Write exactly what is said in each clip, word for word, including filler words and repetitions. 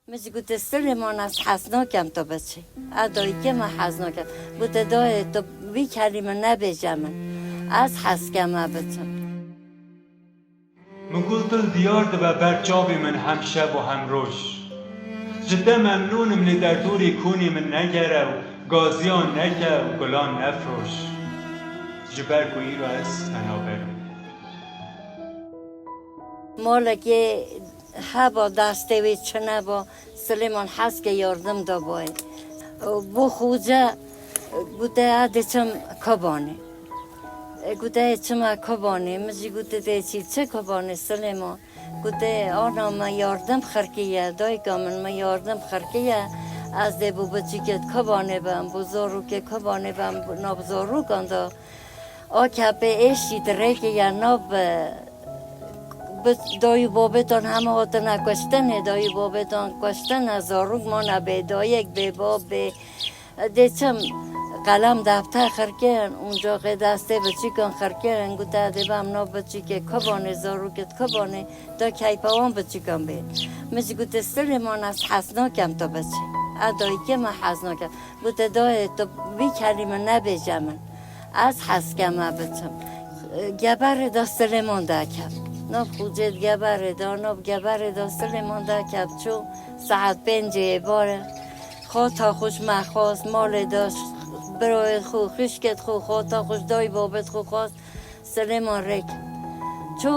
Min jî gote, Silêman, ez hez nakem tu biçî. A dayikê min hez nakem. Gote, dayê, tu vî kelîme nebêje min. Ez hez keme biçim. Min ku dil diyar dibe ber çavê min hem şev û hem roj. Ji te memnûn im lê derdorê kûnê min negere û gaziyan neke û gulan nefroş. Ji ber ku îro ez penaber im. Malekê heba destê wê çineba, Silêman hez ke yardim da boyê. Bo Xoce gote, ez dê çim Kobanê. E, gote, ez çima Kobanê? Min jî gote, dê çi, çi Kobanê Silêman? Gote, ana min yardim xirkiye, dayika min, min yardim xirkiye. Ez dê bo biçûkê Kobanê bim, bo zarokê Kobanê bim, bo nav zarokan da. A kepê êşî dirêkê ye nav bi, bi dayî û babêtan heme hatine kuştinê, dayî û babêtan kuştine, zarok mane bê dayik, bê bab, bê, dê çim qelem defter xirkirin, uncaxê destê biçûkan xirkirin, gote, dê bem nav biçûkê Kobanê, zarokê Kobanê, da keyfa wan biçûkan bê. Min jî gote, Silêman, ez hez nakem tu biçî. Ez dayikê min hez nakem. Gote, dayê, tu vî kelîme nebêje min. Ez hez keme biçim. Geberê de Silêman derket. Nav Xocê geberê de, nav geberê de Silêman derket. Çû saet pêncê êvarê. Xata xwe ji me xwest, malê de, birayê xwe, xwişkê xwe, xata xwe, dayî babê xwe xwest. Silêman rêk. Çû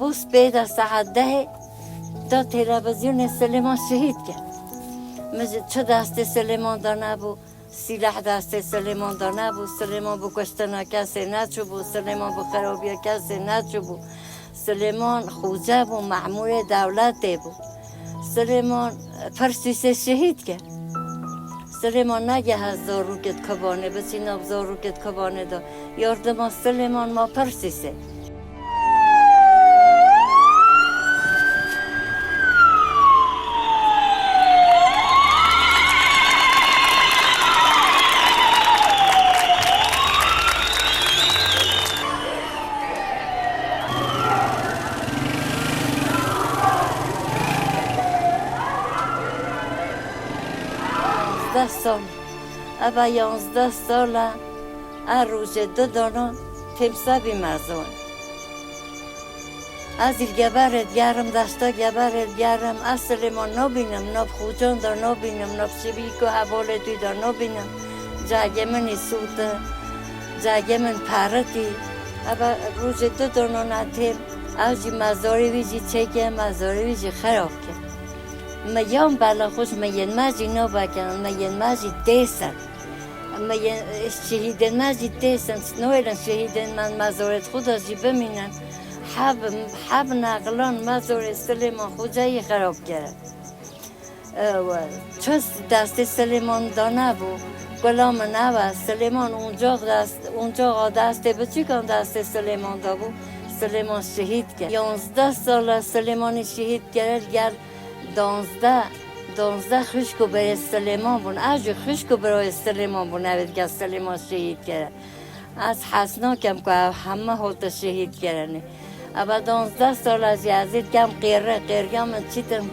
bo spê de saet dehê da televîzyonê Silêman şehîd kir. Min jî çi destê Silêman de nebû, sîleh destê Silêman de nebû, Silêman bi kuştina kesê neçûbû, Silêman bi xerabiya kesê neçûbû. Silêman Xoce bû, memûrê dewletê bû. Silêman Pirsîsê şehîd kir. Silêman negeh ez zarokê Kobanê, biçî nav zarokê Kobanê de. Yardima Silêman ma Pirsîsê. Yanzdeh sal. Eva yanzdeh sal e, e rojê du dana têmsa bî mezin. Ez î geberê digerim, desta geberê digerim, ez Silêman nabînim, nav Xocan da nabînim, nav şivî ku hevalê tû da nabînim. Cagê min î sût e, cagê min perit î. Eva rojê du dana ne têm, ew jî mezarê wî jî çêke, mezarê wî jî xerab ke. Me yan bela xwe ji me yên me jî naveke, me yên me jî tês in. Me yên, şehîdên me jî tês in, newêrin şehîdên me mezarê xwe de jî bimînin. Heb, heb neqlan mezarê Silêman Xoceyî xerab kirin. Ew, çi destê Silêman de nebû, gula min ew e, Silêman uncax dest, uncaxa destê biçûkan destê Silêman de bû, Silêman şehîd kir. Yanzdeh sal e Silêmanî şehîd kir, gel Danzdeh, danzdeh xwişk û birê Silêman bûn. Ez jî xwişk û birayê Silêman bûn. Ev ê dike Silêman şehîd kir. Ez hez nakem ku ev heme hate şehîd kirinê. Eva danzdeh sala jî ez ê dikem qêri, qêriya min çîtin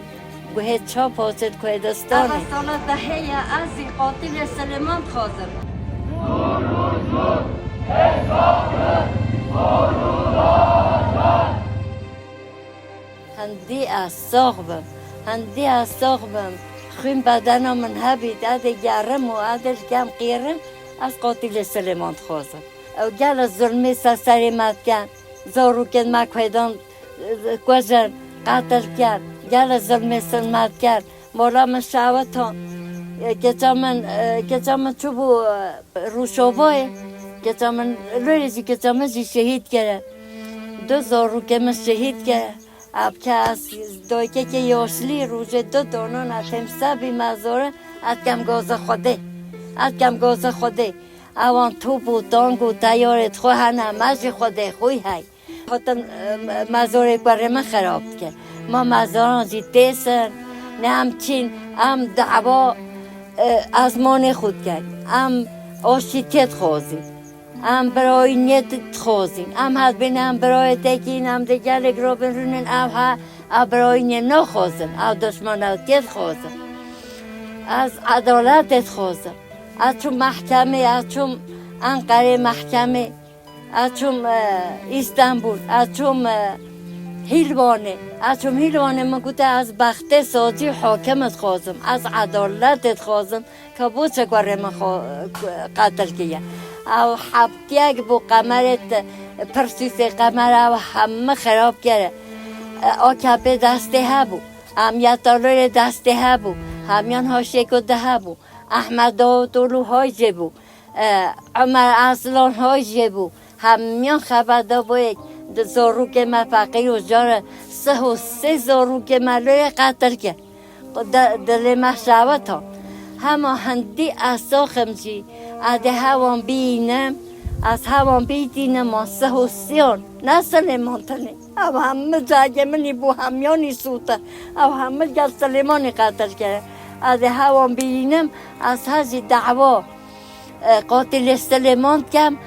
guhê çap haçê di Kurdistanê. Eva sala dehê ye ez jî qatilê Silêman dixwazim. Hindî ez sax bim, hindî ez sax bim. Xwîn bedena min hebît, ez ê gerim û ez ê li kem qêrim, ez qatilê Silêman dixwazim. Ew gelo zulmê ser serê me dikin, zarokên me Kurdan, e, kujin, qetil dikin. Gelo zulmê ser me dikin. Mala min şewitan. E, keça min, e, keça min çûbû, e, Rûşovayê. Keça min, lorê jî keça min jî şehîd kire. Du zarokê min şehîd kire. Ev kes dayikekê yaşlî rojê du danan e têmsa bî mezore, ez kem gaza Xwedê. Ez kem gaza Xwedê. Ewan top û tank û teyarê xwe hene, me jî Xwedê xwe hey. Hatin, e, mezarê kurê min xerab dike. Ma mezaran jî tês in, ne em çîn, em dava, e, ezmanê xwe dikin. Em aşîtiyê dixwazîn. Em birayîniyê dixwazîn. Em hevbîn, em birayê tekîn, em di gelek rabin rûnin, ev ha, Ez birayînê naxwazim, ez dişmanetiyê dixwazim. Ez edaletê dixwazim. Ez çûm mehkemê, ez çûm Enqerê mehkemê, ez çûm, e, Îstanbul, ez çûm, e, Hîlwanê. Ez çûm Hîlwanê, min gote, ez bextê sazî hakim dixwazim, ez edaletê dixwazim. Ka bo çi kurê min xwe qetil kiriye? Ew heptiyek bû Qemerê te-, pirsîsê Qemer ew hemî xirab kir. A K P destê hebû. Em ya Talorê destê hebû. Hemiyan haşê ku de hebû. Ehmed Davutoglu hay jê bû. E, Omer Aslan hay jê bû. Hemiyan xeberdar bû yek di zarokê me feqîr û car e. Sih û sê zarokê me lê qetil kir. De-, dilê me şewit hat. Hema hindî ez saxim jî, ez dê hewan bînim, ez hewan bîtînim, ma sih û siyan, ne Silêman tenê. Ew hemû cegê min î bû hemyanî sûte. Ew hemû gel Silêmanî qetil kir. Ez dê hewan bînim, ez hejî dawa, e, qatilê Silêman dikem.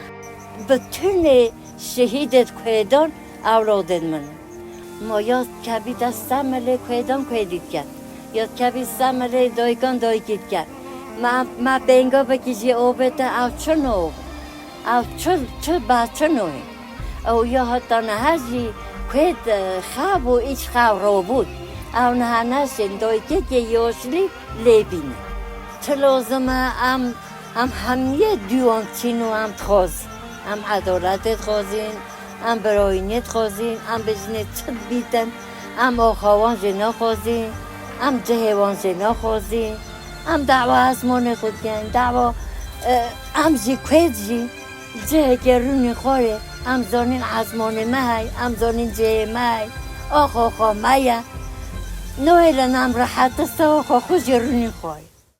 Bütünê şehîdê Kurdan ewladên min. Ma ya dikevî dest semelê Kurdan Kurdî diket. Ya dikevî semelê dayikan dayikî diket. Me, me pêngavekî jî avête ew çi nav? Ew çi, çi be çi navê? Ew ya heta niha jî Kurd, e, xew û îç xew rabûn. Ew niha neşên dayikekê yaşlî lê bînin. Çi lazim e em, em hemiyê dûyan çîn û em dixwazin. Em edaletê dixwazin, em birayînê dixwazin, em bêjinê çi dibîtin, em axa wan jê naxwazin, em cihê wan jê naxwazin, em dawa ezmanê xwe dikin, dawa, e, em jî Kurd jî cihekê rûnê xwe ye, em zanîn ezmanê me hey, em zanîn cihê me hey, axa xwe me ye. Nahêlin em rehet, axa xwe jî rûnê xwe ye.